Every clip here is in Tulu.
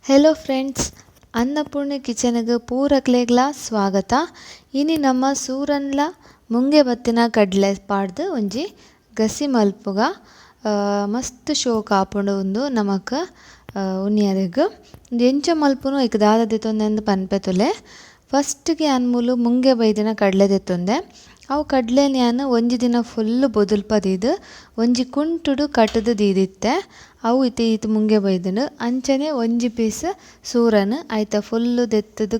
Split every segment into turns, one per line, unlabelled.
Hello friends, Annapurna ಕಿಚನ್ಗೆ ಪೂರಕ್ಲೆಗ್ಲ ಸ್ವಾಗತ. ಇನಿ ನಮ್ಮ ಸೂರನ್ಲ ಮುಂಗೆ ಬತ್ತಿನ ಕಡ್ಲೆ ಪಾಡ್ದು ಒಂಜಿ ಗಸಿ ಮಲ್ಪುಗ ಮಸ್ತ್ ಶೋಕ್ ಆಪುಂಡು ಉಂದು ನಮಕ್ ಉನಿಯರೆಗ್. ಉಂದು ಎಂಚ ಮಲ್ಪುನು ಐಕ್ ದಾದ ದೆತೊಂದೆ ಪನ್ಪೆ ತುಲೆ. ಫಸ್ಟ್ಗೆ ಯಾನ್ ಮೂಲು ಮುಂಗೆ ಬೈದಿನ ಕಡ್ಲೆ ದೆತೊಂದೆ. ಅವು ಕಡ್ಲೆನ್ ಯಾನ್ ಒಂಜಿ ದಿನ ಫುಲ್ ಬೊದುಲ್ಪ ದೀದ್ ಒಂಜಿ ಕುಂಟುಡು ಕಟ್ಟುದು ದೀದಿತ್ತೆ. ಅವು ಇತ್ತೆ ಈತ್ ಮುಂಗೆ ಬೈದುಂಡು. ಅಂಚನೆ ಒಂಜಿ ಪೀಸ್ ಸೂರನ್ ಐತ ಫುಲ್ ದೆತ್ತುದು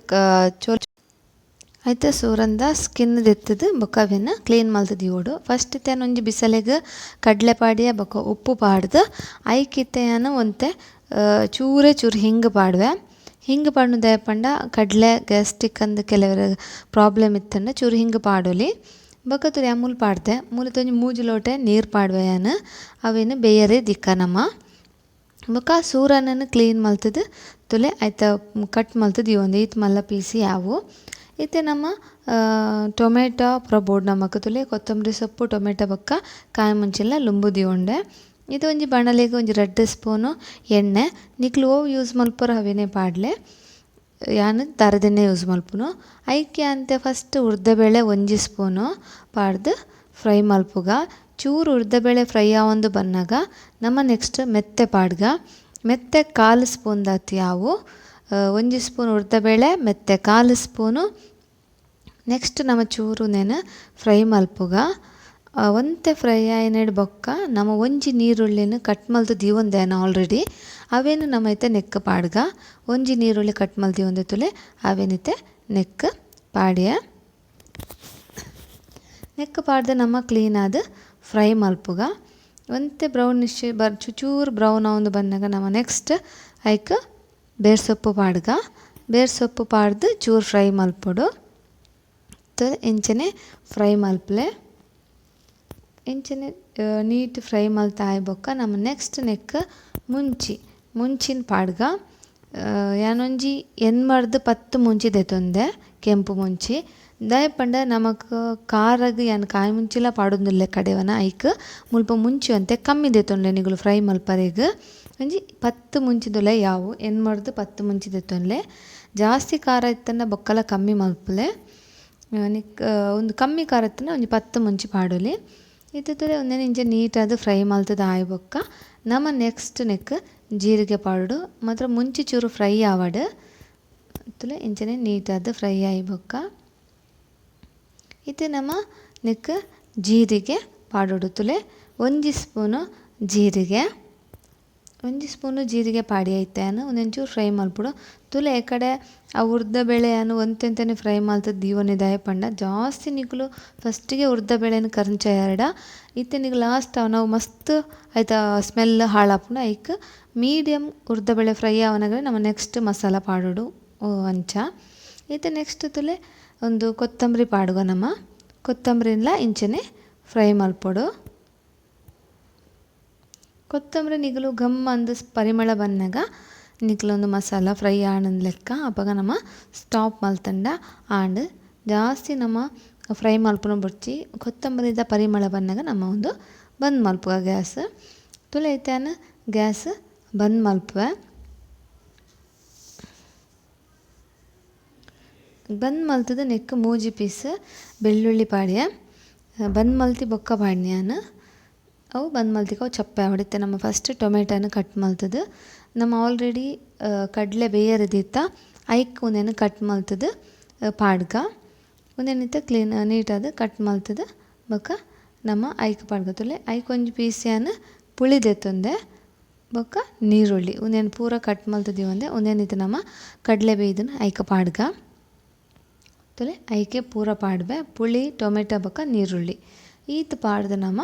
ಐತ ಸೂರಂದ ಸ್ಕಿನ್ ದೆತ್ತುದು ಬೊಕ್ಕ ಅವೆನ್ ಕ್ಲೀನ್ ಮಲ್ತ್ ದೀವೊಡು. ಫಸ್ಟ್ ಇತ್ತೆ ಯಾನ್ ಒಂಜಿ ಬಿಸಲೆಗ್ ಕಡ್ಲೆ ಪಾಡಿಯ ಬೊಕ್ಕ ಉಪ್ಪು ಪಾಡ್ದು ಐಕ್ ಇತ್ತೆ ಯಾನ್ ಒಂತೆ ಚೂರೇ ಚೂರು ಹಿಂಗ್ ಪಾಡುವೆ. ಹಿಂಗ್ ಪಾಡುನ ದಾಯೆ ಪಂಡ ಕಡ್ಲೆ ಗ್ಯಾಸ್ಟ್ರಿಕ್ ಅಂದ್ ಕೆಲವೆರ್ ಪ್ರಾಬ್ಲಮ್ ಇತ್ತುಂಡ ಚೂರು ಹಿಂಗ್ ಪಾಡೊಲಿ. ಬೊಕ್ಕ ತೂಲೆ ಮೂಲು ಪಾಡ್ದೆ ಮೂಲು ಒಂಜಿ ಮೂಜಿ ಲೋಟೆ ನೀರು ಪಾಡುವೆ ಯಾನ್. ಅವೆನ್ ಬೇಯರೆ ದಿಕ್ಕ ನಮ. ಬೊಕ್ಕ ಸೂರನನ್ ಕ್ಲೀನ್ ಮಲ್ತುದು ತುಲೆ ಐತ ಕಟ್ ಮಲ್ತ್ ದೀವೊಂದು ಈತ್ ಮಲ್ಲ ಪೀಸ್ ಯಾವು. ಇತ್ತೆ ನಮ್ಮ ಟೊಮೆಟೊ ಪೂರ ಬೋಡು ನಮಕ್. ತುಲೆ ಕೊತ್ತಂಬರಿ ಸೊಪ್ಪು ಟೊಮೆಟೊ ಬೊಕ್ಕ ಕಾಯಿ ಮುಂಚಿಲ ಲುಂಬು ದೀವೊಂಡೆ. ಇದು ಒಂಜಿ ಬಾಣಲೆಗ್ ಒಂಜಿ 2 ಸ್ಪೂನು ಎಣ್ಣೆ. ನಿಕ್ಲು ಒವು ಯೂಸ್ ಮಲ್ಪುರ ಅವೆನೆ ಪಾಡ್ಲೆ, ಯಾನ್ ತರದೆಣ್ಣೆ ಯೂಸ್ ಮಲ್ಪುನು. ಐಕೆ ಅಂತೆ ಫಸ್ಟ್ ಉರ್ದಬೇಳೆ ಒಂಜಿ ಸ್ಪೂನು ಪಾಡ್ದು ಫ್ರೈ ಮಲ್ಪುಗ. ಚೂರು ಉರ್ದಬೇಳೆ ಫ್ರೈ ಆವೊಂದು ಬನ್ನಗ ನಮ್ಮ ನೆಕ್ಸ್ಟ್ ಮೆತ್ತೆ ಪಾಡ್ಗ. ಮೆತ್ತೆ 1/4 ಸ್ಪೂನ್ ದಾತ್ ಯಾವು. ಒಂಜಿ ಸ್ಪೂನ್ ಉರ್ದಬೇಳೆ ಮೆತ್ತೆ 1/4 ಸ್ಪೂನು. ನೆಕ್ಸ್ಟ್ ನಮ್ಮ ಚೂರು ನೆನ ಫ್ರೈ ಮಲ್ಪುಗ. ಒಂತೆ ಫ್ರೈ ಆಯಿನೆಡ್ ಬೊಕ್ಕ ನಮ್ಮ ಒಂಜಿ ನೀರುಳ್ಳಿನ ಕಟ್ ಮಲ್ತ್ ದೀವೊಂದೇನ ಆಲ್ರೆಡಿ. ಅವೇನು ನಮ್ಮ ಇತ್ತೆ ನೆಕ್ ಪಾಡ್ಗ. ಒಂಜಿ ನೀರುಳ್ಳಿ ಕಟ್ ಮಲ್ತ್ ದೀವೊಂದೆ ತುಲೆ ಅವೇನಿತ್ತೆ ನೆಕ್ ಪಾಡ್ಯ. ನೆಕ್ ಪಾಡ್ದು ನಮ್ಮ ಕ್ಲೀನ್ ಆದ್ ಫ್ರೈ ಮಲ್ಪುಗ. ಒಂತೆ ಬ್ರೌನಿಶ್ ಚೂರು ಬ್ರೌನ್ ಆವೊಂದು ಬನ್ನಗ ನಮ್ಮ ನೆಕ್ಸ್ಟ್ ಐಕ್ ಬೇರ್ಸೊಪ್ಪು ಪಾಡ್ಗ. ಬೇರ್ಸೊಪ್ಪು ಪಾಡ್ದು ಚೂರು ಫ್ರೈ ಮಲ್ಪೊಡು. ಇಂಚನೆ ಫ್ರೈ ಮಲ್ಪಲೆ. ಇಂಚನೆ ನೀಟ್ ಫ್ರೈ ಮಲ್ತಾಯಿ ಬೊಕ್ಕ ನಮ್ಮ ನೆಕ್ಸ್ಟ್ ನೆಕ್ ಮುಂಚಿ ಮುಂಚಿನ ಪಾಡ್ಗ. ಯಾನೊಂಜಿ 8 10 ಮುಂಚಿ ದೆತೊಂದೆ ಕೆಂಪು ಮುಂಚಿ. ದಾಯೆ ಪಂಡ ನಮಕ್ ಖಾರಗ್ ಯಾನ್ ಕಾಯಿ ಮುಂಚಿಲ ಪಾಡೊಂದುಲ್ಲೆ ಕಡೆವನ ಐಕ್ ಮುಲ್ಪ ಮುಂಚಿ ಒಂತೆ ಕಮ್ಮಿ ದೆತೊನ್ಲೆ ನಿಗುಲು ಫ್ರೈ ಮಲ್ಪರೆಗ್. ಒಂಜಿ 10 ಮುಂಚಿದೊಲೆ ಯಾವು 8 10 ಮುಂಚಿ ದೆತೊನ್ಲೆ. ಜಾಸ್ತಿ ಖಾರ ಇತ್ತಂಡ ಬೊಕ್ಕಲ ಕಮ್ಮಿ ಮಲ್ಪುಲೆ. ನಿಕ್ ಒಂದು ಕಮ್ಮಿ ಖಾರ ಇತ್ತಂಡ ಒಂಜಿ 10 ಮುಂಚಿ ಪಾಡೊಲಿ. ಇತ್ತೆ ತುಲೆ ಒಂದೆನ್ ಇಂಚ ನೀಟಾದ್ ಫ್ರೈ ಮಲ್ತುದು ಆಯಿ ಬೊಕ್ಕ ನಮ ನೆಕ್ಸ್ಟ್ ನೆಕ್ ಜೀರಿಗೆ ಪಾಡೊಡು. ಮಾತ್ರ ಮುಂಚಿ ಚೂರು ಫ್ರೈ ಆವಡ್ ತುಲೆ ಇಂಚನೆ ನೀಟಾದ್ ಫ್ರೈ ಆಯಿ ಬೊಕ್ಕ ಇತ್ತೆ ನಮ ನೆಕ್ ಜೀರಿಗೆ ಪಾಡೊಡು. ತುಲೆ ಒಂಜಿ ಸ್ಪೂನು ಜೀರಿಗೆ, ಒಂಜಿ ಸ್ಪೂನು ಜೀರಿಗೆ ಪಾಡಿ ಐತೆ ಒಂದೊಂಚೂರು ಫ್ರೈ ಮಲ್ಪೊಡು. ತುಲೆ ಕಡೆ ಆ ಉರ್ದಬೇಳೆಯನ್ನು ಒಂತೆಂತನೆ ಫ್ರೈ ಮಲ್ತುದು ದೀವೊನೆ ದಾಯೆ ಪಂಡ ಜಾಸ್ತಿ ನಿಕುಲು ಫಸ್ಟಿಗೆ ಉರ್ದಬೇಳೆನ್ ಕರ್ಂಚ ಎರಡ ಇತ್ತೆ ನಿಕ್ ಲಾಸ್ಟ್ ನಾವು ಮಸ್ತ್ ಐತ ಸ್ಮೆಲ್ ಹಾಳಾಪುಂಡು. ಐಕ್ ಮೀಡಿಯಮ್ ಉರ್ದಬೇಳೆ ಫ್ರೈ ಆವನಗ ನಮ ನೆಕ್ಸ್ಟ್ ಮಸಾಲ ಪಾಡೊಡು ಅಂಚ. ಇತ್ತೆ ನೆಕ್ಸ್ಟ್ ತುಲೆ ಒಂದು ಕೊತ್ತಂಬರಿ ಪಾಡುಗ. ನಮ ಕೊತ್ತಂಬರಿನ್ಲ ಇಂಚನೆ ಫ್ರೈ ಮಲ್ಪೊಡು. ಕೊತ್ತಂಬರಿ ನಿಗುಲು ಘಮ್ ಅಂದ್ ಪರಿಮಳ ಬನ್ನಗ ನಿಕ್ಲೊಂದು ಮಸಾಲ ಫ್ರೈ ಆಣಂದ್ ಲೆಕ್ಕ ಅಪಗ ನಮ ಸ್ಟಾಪ್ ಮಲ್ತಂಡ ಆಂಡ್ ಜಾಸ್ತಿ ನಮ ಫ್ರೈ ಮಲ್ಪುನ ಬೊಡ್ಚಿ. ಕೊತ್ತಂಬರಿದ ಪರಿಮಳ ಬನ್ನಗ ನಮ ಒಂದು ಬಂದ್ ಮಲ್ಪುಗ ಗ್ಯಾಸ್. ತುಲೆ ಇತ್ತೆ ಗ್ಯಾಸ್ ಬಂದ್ ಮಲ್ಪುವೆ. ಬಂದ್ ಮಲ್ತುದು ನೆಕ್ ಮೂಜಿ ಪೀಸ್ ಬೆಳ್ಳುಳ್ಳಿ ಪಾಡ್ಯ. ಬಂದ್ ಮಲ್ತಿ ಬೊಕ್ಕ ಪಾಡ್ನಿಯಾನ್ ಅವು ಬಂದ್ ಮಲ್ತಿಕ ಅವು ಚಪ್ಪೆ ಆವಡ್. ಇತ್ತೆ ನಮ್ಮ ಫಸ್ಟ್ ಟೊಮೆಟೊನ ಕಟ್ ಮಲ್ತುದು ನಮ್ಮ ಆಲ್ರೆಡಿ ಕಡ್ಲೆ ಬೇಯರೆ ದೀತ ಐಕ್ ಒಂದೆನ್ ಕಟ್ ಮಲ್ತುದು ಪಾಡ್ಗ. ಒಂದೆನ್ ಇತ್ತೆ ಕ್ಲೀನ್ ನೀಟಾದ್ ಕಟ್ ಮಲ್ತುದು ಬೊಕ್ಕ ನಮ್ಮ ಐಕ್ ಪಾಡ್ಗ. ತುಲೆ ಐಕ್ ಒಂಜಿ ಪೀಸ್ ಯಾನ್ ಪುಳಿ ದೆತ್ತೊಂದೆ ಬೊಕ್ಕ ನೀರುಳ್ಳಿ ಒಂದೆನ್ ಪೂರ ಕಟ್ ಮಲ್ತುದು ದೀವೊಂದೆ. ಒಂದೆನ್ ಇತ್ತೆ ನಮ್ಮ ಕಡ್ಲೆ ಬೇಯ್ದನ್ ಐಕ್ ಪಾಡ್ಗ. ತುಲೆ ಐಕೆ ಪೂರ ಪಾಡ್ಬೆ ಪುಳಿ ಟೊಮೆಟೊ ಬೊಕ್ಕ ನೀರುಳ್ಳಿ ಈತ್ ಪಾಡ್ದು ನಮ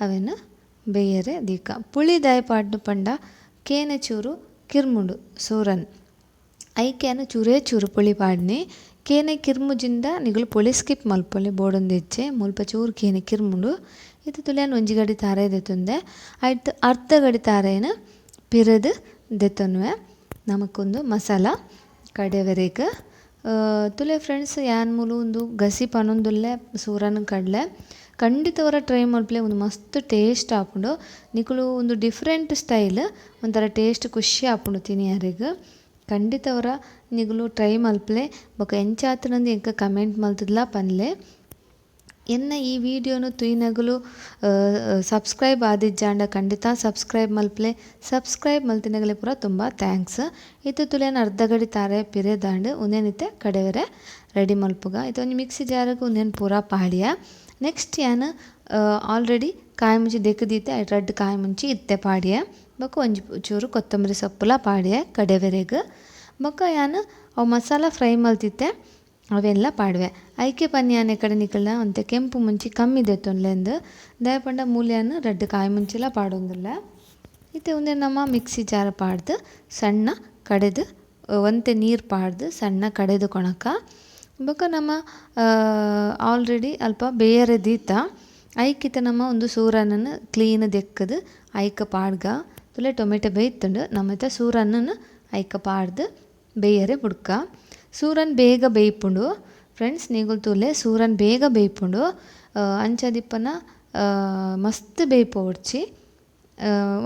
ಅವೆನ್ ಬೇಯರೆ ದೀಕ. ಪುಳಿ ದಾಯೆ ಪಾಡ್ನು ಪಂಡ ಕೇನೆ ಚೂರು ಕಿರ್ಮುಂಡು ಸೂರನ್ ಐಕೆನ್ ಚೂರೇ ಚೂರು ಪುಳಿ ಪಾಡ್ನಿ. ಕೇನೆ ಕಿರ್ಮುಜಿಂದ ನಿಗುಲು ಪುಳಿ ಸ್ಕಿಪ್ ಮಲ್ಪೊಲಿ ಬೋಡೊಂದಿಜ್ಜೆ. ಮುಲ್ಪ ಚೂರು ಕೇನೆ ಕಿರ್ಮುಂಡು. ಇತ್ತೆ ತುಲೆ ಒಂಜಿ ಗಡಿ ತಾರೆ ದೆತ್ತೊಂದೆ. ಐಟ್ ಅರ್ಧ ಗಡಿ ತಾರೇನ ಪಿರದು ದೆತ್ತೊನ್ವೆ ನಮಕೊಂದು ಮಸಾಲ ಕಡೆವರೆಗ್. ತುಲೆ ಫ್ರೆಂಡ್ಸ್ ಯಾನ್ ಮೂಲು ಉಂದು ಗಸಿ ಪನೊಂದುಲ್ಲೆ ಸೂರನ್ ಕಡ್ಲೆ ಖಂಡಿತ ಟ್ರೈ ಮಲ್ಪಲೆ. ಒಂದು ಮಸ್ತ್ ಟೇಸ್ಟ್ ಆಪುಂಡು. ನಿಕುಲು ಒಂದು ಡಿಫ್ರೆಂಟ್ ಸ್ಟೈಲ್ ಒಂಥರ ಟೇಸ್ಟ್ ಖುಷಿ ಆಪುಂಡು ತಿನಿಯರೆಗ್. ಖಂಡಿತ ಅವರ ನಿಗುಲು ಟ್ರೈ ಮಲ್ಪಲೆ ಬೊಕ ಎಂಚಾತನಂದು ಎಂಕ ಕಮೆಂಟ್ ಮಲ್ತದ್ಲ ಪನ್ಲೆ. ಎನ್ನ ಈ ವಿಡಿಯೋನು ತುಯ್ನಗಲು ಸಬ್ಸ್ಕ್ರೈಬ್ ಆದಿಜ್ಜಾಂಡ ಖಂಡಿತ ಸಬ್ಸ್ಕ್ರೈಬ್ ಮಲ್ಪಲೆ. ಸಬ್ಸ್ಕ್ರೈಬ್ ಮಲ್ತಿನಗಲೆ ಪೂರ ತುಂಬ thanks. ಇತ್ತೆ ತುಲೆನ ಅರ್ಧ ಗಡಿ ತಾರೆ ಪಿರೆದಾಂಡ್ ಉಂದೆನಿತ್ತೆ ಕಡೆವರೆ ರೆಡಿ ಮಲ್ಪುಗ. ಇತ್ತೆ ಒಂಜಿ ಮಿಕ್ಸಿ ಜಾರಿಗೆ ಉಂದೆನ್ ಪೂರ ಪಾಡಿಯ. ನೆಕ್ಸ್ಟ್ ಯಾನ್ ಆಲ್ರೆಡಿ ಕಾಯಿ ಮುಂಚಿ ದೆಕ್ದಿತ್ತೆ, ರಡ್ಡ್ ಕಾಯಿ ಮುಂಚಿ ಇತ್ತೆ ಪಾಡಿಯ. ಬೊಕ ಒಂಜಿ ಚೂರು ಕೊತ್ತಂಬರಿ ಸೊಪ್ಪುಲ ಪಾಡಿಯ ಕಡೆವರೆಗ್. ಬೊಕ ಯಾನ್ ಅವು ಮಸಾಲ ಫ್ರೈ ಮಲ್ತಿತ್ತೆ ಅವೆಲ್ಲ ಪಾಡುವೆ. ಐಕೆ ಪನ್ಯಾನೆ ಕಡೆ ನಿಕಲ್ನ ಒಂತೆ ಕೆಂಪು ಮುಂಚಿ ಕಮ್ಮಿ ದೆತ್ತೊನ್ಲೆಂದು ದಾಯೆ ಪಂಡ ಮೂಲ್ಯಾನ್ ರಡ್ಡ್ ಕಾಯಿ ಮುಂಚಿಲ ಪಾಡೊಂದುಲ್ಲ. ಇತ್ತೆ ಉಂದೆನ್ ನಮ್ಮ ಮಿಕ್ಸಿ ಜಾರ್ ಪಾಡ್ದು ಸಣ್ಣ ಕಡೆದು ಒಂತೆ ನೀರು ಪಾಡ್ದು ಸಣ್ಣ ಕಡೆದು ಕೊಣಕ. ಬೊಕ ನಮ್ಮ ಆಲ್ರೆಡಿ ಅಲ್ಪ ಬೇಯರೆ ದೀತ ಐಕಿತ ನಮ್ಮ ಒಂದು ಸೂರನನ್ನು ಕ್ಲೀನ್ ದೆಕ್ಕದು ಐಕ ಪಾಡ್ಗ. ತುಲೆ ಟೊಮೆಟೊ ಬೇಯ್ತುಂಡು ನಮ್ಮತ್ತೆ ಸೂರನನ್ನು ಐಕ ಪಾಡ್ದು ಬೇಯರೆ ಬುಡ್ಕ. ಸೂರನ್ ಬೇಗ ಬೇಯ್ಪುಂಡು ಫ್ರೆಂಡ್ಸ್, ನೀಗುಲ್ ತೂಲೆ ಸೂರನ್ ಬೇಗ ಬೇಯ್ಪುಂಡು. ಅಂಚದಿಪ್ಪನ ಮಸ್ತ್ ಬೇಯ್ಪೊಡ್ಚಿ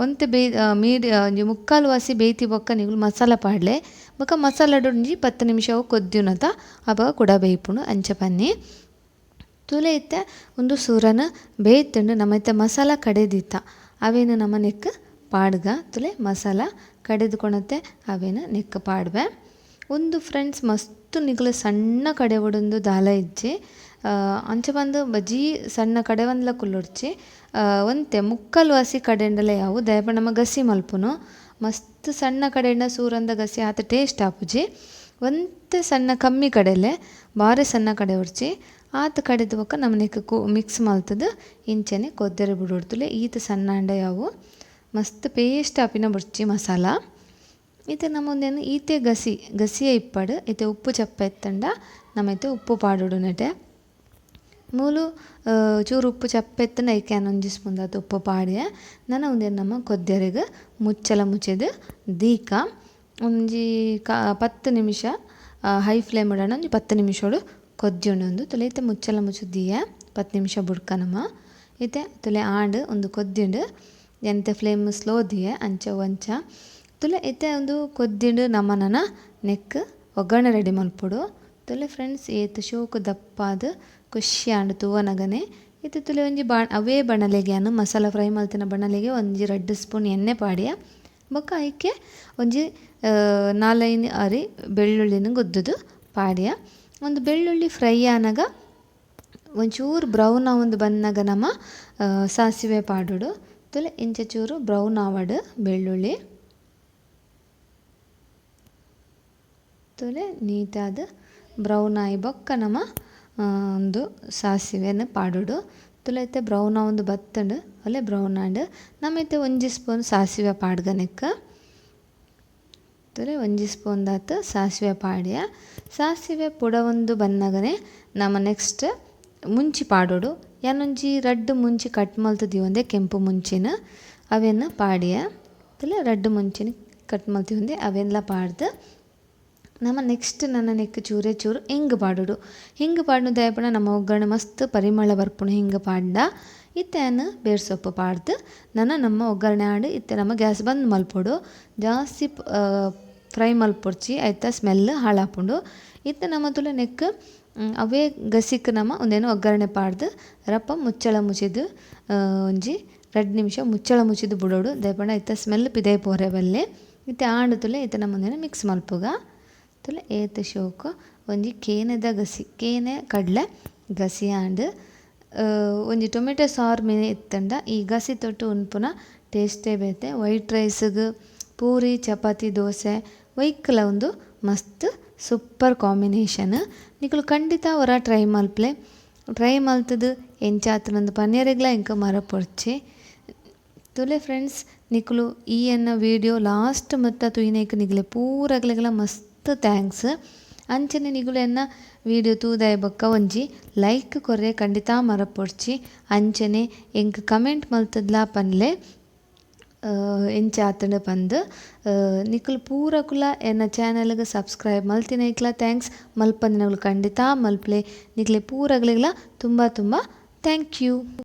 ಒಂತೆ ಬೇಯ್ ಮೀಡಿ ಒಂಜಿ ಮುಕ್ಕಾಲು ವಾಸಿ ಬೇಯ್ತಿ ಬೊಕ್ಕ ನಿಗುಲು ಮಸಾಲ ಪಾಡ್ಲೆ. ಬೊಕ್ಕ ಮಸಾಲ ಒಂಜಿ 10 ನಿಮಿಷ ಕೊದ್ಯುನತ ಅಪಗ ಕುಡ ಬೇಯ್ಪುಂಡು ಅಂಚ ಪನ್ನಿ. ತುಲೆ ಇತ್ತೆ ಒಂದು ಸೂರನ ಬೇಯ್ತುಂಡು ನಮ್ಮ ಇತ್ತೆ ಮಸಾಲ ಕಡೆದಿತ್ತ ಅವೇನು ನಮ್ಮ ನೆಕ್ ಪಾಡ್ಗ. ತುಲೆ ಮಸಾಲ ಕಡೆದು ಕೊಣತೆ ಅವೇನು ನೆಕ್ ಪಾಡ್ವೆ. ಒಂದು ಫ್ರೆಂಡ್ಸ್ ಮಸ್ತ್ ನಿಗುಲು ಸಣ್ಣ ಕಡೆ ಒಡೊಂದು ದಾಲ ಇಜ್ಜಿ ಅಂಚ ಬಂದು ಬಜಿ ಸಣ್ಣ ಕಡೆ ಒಂದ್ಲ ಕುಲ್ಲೊಡ್ಚಿ ಒಂತೆ ಮುಕ್ಕಾಲು ವಾಸಿ ಕಡೆಂಡಲ ಯಾವು ದಯಪ ನಮ್ಮ ಗಸಿ ಮಲ್ಪುನು. ಮಸ್ತ್ ಸಣ್ಣ ಕಡೆಂಡ ಸೂರಂದ ಗಸಿ ಆತ ಟೇಸ್ಟ್ ಆಪುಜಿ. ಒಂತೆ ಸಣ್ಣ ಕಮ್ಮಿ ಕಡೆಲೆ ಬಾರಿ ಸಣ್ಣ ಕಡೆ ಒಡ್ಚಿ ಆತ ಕಡೆದ ಬೊಕ್ಕ ನಮ್ಮನೆಕ್ ಮಿಕ್ಸ್ ಮಲ್ತದು ಇಂಚನೆ ಕೊದ್ದೆರೆ ಬುಡೊಡ್ತುಲೆ. ಈತ ಸಣ್ಣ ಅಂಡ ಯಾವು ಮಸ್ತ್ ಪೇಸ್ಟ್ ಆಪಿನ ಬೊಡ್ಚಿ ಮಸಾಲ. ಇತ್ತೆ ನಮ್ಮೊಂದೇನು ಈತೆ ಗಸಿ ಗಸಿಯ ಇಪ್ಪಡು. ಇತ್ತೆ ಉಪ್ಪು ಚಪ್ಪೆ ಎತ್ತಂಡ ನಮ್ಮೈತೆ ಉಪ್ಪು ಪಾಡೊಡು ನೆಟೆ ಮೂಲು ಚೂರು ಉಪ್ಪು ಚಪ್ಪೆ ಎತ್ತಂಡ ಐಕೆ ಒಂಜಿ ಸ್ಪೂನ್ ದಾತ್ ಉಪ್ಪು ಪಾಡಿಯ. ನನ ಉಂದೆನ್ ನಮ್ಮ ಕೊದ್ದೆರೆಗ್ ಮುಚ್ಚಲ ಮುಚ್ಚೆದು ದೀಕ ಒಂಜಿ 10 ನಿಮಿಷ ಹೈ ಫ್ಲೇಮ್ ಇಡೋಣ ಒಂಜಿ 10 ನಿಮಿಷೋಡು ಕೊದ್ಯುಂಡು. ತುಲೆ ಇತ್ತೆ ಮುಚ್ಚಲ ಮುಚ್ಚು ದೀಯ 10 ನಿಮಿಷ ಬುಡ್ಕ ನಮ್ಮ. ಇತ್ತೆ ತುಲೆ ಆಂಡ್ ಒಂದು ಕೊದ್ಯುಂಡು ಎಂತೆ ಫ್ಲೇಮ್ ಸ್ಲೋ ದೀಯ ಅಂಚ ಒಂಚ. ತುಲೆ ಇತ್ತೆ ಒಂದು ಕೊದ್ದಿಂಡು ನಮ್ಮನನ ನೆಕ್ ಒಗ್ಗರಣೆ ರೆಡಿ ಮಲ್ಪೊಡು. ತುಲೆ ಫ್ರೆಂಡ್ಸ್ ಏತ್ ಶೋಕು ದಪ್ಪಾದ ಖುಷಿ ಆಂಡ್ ತೂವನಗನೆ. ಇತ್ತೆ ತುಲೆ ಒಂಜಿ ಅವೇ ಬಣಲೆಗೆ ಅನ್ನು ಮಸಾಲ ಫ್ರೈ ಮಲ್ತಿನ ಬಣಲೆಗೆ ಒಂಜಿ 2 ಸ್ಪೂನ್ ಎಣ್ಣೆ ಪಾಡಿಯ. ಬೊಕ್ಕ ಐಕೆ ಒಂಜಿ 4-5 ಅರಿ ಬೆಳ್ಳುಳ್ಳಿನ ಗುದ್ದುದು ಪಾಡಿಯ. ಒಂದು ಬೆಳ್ಳುಳ್ಳಿ ಫ್ರೈ ಆನಗ ಒಂಚೂರು ಬ್ರೌನ್ ಆವೊಂದು ಬನ್ನಗ ನಮ್ಮ ಸಾಸಿವೆ ಪಾಡೊಡು. ತುಲೆ ಇಂಚ ಚೂರು ಬ್ರೌನ್ ಆವಡ್ ಬೆಳ್ಳುಳ್ಳಿ. ತುಲೆ ನೀಟಾದ ಬ್ರೌನ್ ಆಯಿ ಬೊಕ್ಕ ನಮ್ಮ ಒಂದು ಸಾಸಿವೆನ ಪಾಡೊಡು. ತುಲೆ ಇತ್ತೆ ಬ್ರೌನ್ ಆವೊಂದು ಬತ್ತಂಡು ಅಲ್ಲೇ ಬ್ರೌನ್ ಆಂಡ್ ನಮ್ಮ ಇತ್ತೆ ಒಂಜಿ ಸ್ಪೂನ್ ಸಾಸಿವೆ ಪಾಡ್ಗ ನೆಕ್. ತುಲೆ ಒಂಜಿ ಸ್ಪೂನ್ ದಾತ್ ಸಾಸಿವೆ ಪಾಡಿಯ. ಸಾಸಿವೆ ಪುಡ ಒಂದು ಬನ್ನಗನೆ ನಮ್ಮ ನೆಕ್ಸ್ಟ್ ಮುಂಚಿ ಪಾಡೊಡು. ಯಾನೊಂಜಿ 2 ಮುಂಚಿ ಕಟ್ ಮಲ್ತುದೀವೊಂದೆ ಕೆಂಪು ಮುಂಚಿನ ಅವೆನ್ ಪಾಡಿಯ. ತುಲೆ 2 ಮುಂಚಿನ ಕಟ್ ಮಲ್ತಿವಂದೆ ಅವೆನ್ಲ ಪಾಡ್ದು ನಮ್ಮ ನೆಕ್ಸ್ಟ್ ನನ್ನ ನೆಕ್ ಚೂರೇ ಚೂರು ಹಿಂಗೆ ಪಾಡೋಡು. ಹಿಂಗೆ ಪಾಡ್ನು ದಯಪಣ ನಮ್ಮ ಒಗ್ಗರಣೆ ಮಸ್ತ್ ಪರಿಮಳ ಬರ್ಪುಣು ಹಿಂಗೆ ಪಾಡ್ದ. ಇತ್ತೆ ಬೇರ್ ಸೊಪ್ಪು ಪಾಡ್ದು ನನ್ನ ನಮ್ಮ ಒಗ್ಗರಣೆ ಆಡು. ಇತ್ತೆ ನಮ್ಮ ಗ್ಯಾಸ್ ಬಂದ್ ಮಲ್ಪೊಡು. ಜಾಸ್ತಿ ಫ್ರೈ ಮಲ್ಪೊಡ್ಚಿ ಐತ ಸ್ಮೆಲ್ ಹಾಳಾಪುಂಡು. ಇತ್ತೆ ನಮ್ಮ ತುಲೆ ನೆಕ್ ಅವೇ ಗಸಿಕ್ ನಮ್ಮ ಒಂದೇನು ಒಗ್ಗರಣೆ ಪಾಡ್ದು ರಪ್ಪ ಮುಚ್ಚಳ ಮುಚ್ಚಿದು ಒಂಜಿ 2 ನಿಮಿಷ ಮುಚ್ಚಳ ಮುಚ್ಚಿದು ಬುಡೋಡು. ದಯಪಣ ಇತ್ತ ಸ್ಮೆಲ್ ಪಿದೈ ಪೋರೆ ಬಲ್ಲೆ. ಇತ್ತೆ ಆಂಡು ತುಲೆ ಇತ್ತೆ ನಮ್ಮ ಒಂದೇನು ಮಿಕ್ಸ್ ಮಲ್ಪುಗ. ತುಲೆ ಏತ್ ಶೋಕು ಒಂಜಿ ಕೇನೆದ ಗಸಿ ಕೇನೆ ಕಡಲೆ ಗಸಿ ಆಂಡ್ ಒಂಜಿ ಟೊಮೆಟೊ ಸಾರು ಮೀನು ಇತ್ತಂಡ ಈ ಗಸಿ ತೊಟ್ಟು ಉನ್ಪುನ ಟೇಸ್ಟೇ ಬೇತೆ. ವೈಟ್ ರೈಸ್ಗ್ ಪೂರಿ ಚಪಾತಿ ದೋಸೆ ವೈಕ್ಲ ಒಂದು ಮಸ್ತ್ ಸೂಪರ್ ಕಾಂಬಿನೇಷನ್. ನಿಕುಲು ಖಂಡಿತ ಹೊರ ಟ್ರೈ ಮಲ್ಪಲೆ. ಟ್ರೈ ಮಲ್ತದು ಎಂಚಾತನಂದು ಪನ್ನೀರೆಗ್ಲ ಇಂಕ ಮರಪೊಡ್ಚಿ. ತುಲೆ ಫ್ರೆಂಡ್ಸ್ ನಿಕುಲು ಈ ಎನ್ನ ವಿಡಿಯೋ ಲಾಸ್ಟ್ ಮುಟ್ಟ ತೂಯಿನೇಕ್ ನಿಗಲೆ ಪೂರಗ್ಲೆಗ್ಲ ಮಸ್ತ್ thanks. ಅಂಚನೆ ನಿಗುಲು ಎನ್ನ ವಿಡಿಯೋ ತೂದಾಯ ಬೊಕ್ಕ ಒಂಜಿ ಲೈಕ್ ಕೊರ್ರೆ ಖಂಡಿತ ಮರಪೊಡ್ಚಿ. ಅಂಚನೆ ಎಂಕ್ ಕಮೆಂಟ್ ಮಲ್ತದ್ಲಾ ಪನ್ಲೆ ಎಂಚ ಆತಂಡ ಪಂದ್. ನಿಕುಲು ಪೂರಕುಲ ಎನ್ನ ಚಾನಲ್ಗೆ ಸಬ್ಸ್ಕ್ರೈಬ್ ಮಲ್ತಿನೈಕ್ಲ thanks. ಮಲ್ಪಂದಿನಗುಲು ಖಂಡಿತ ಮಲ್ಪ್ಲೆ. ನಿಕ್ಲೆ ಪೂರಗ್ಲೆಗ್ಲ ತುಂಬ ತುಂಬ thank you.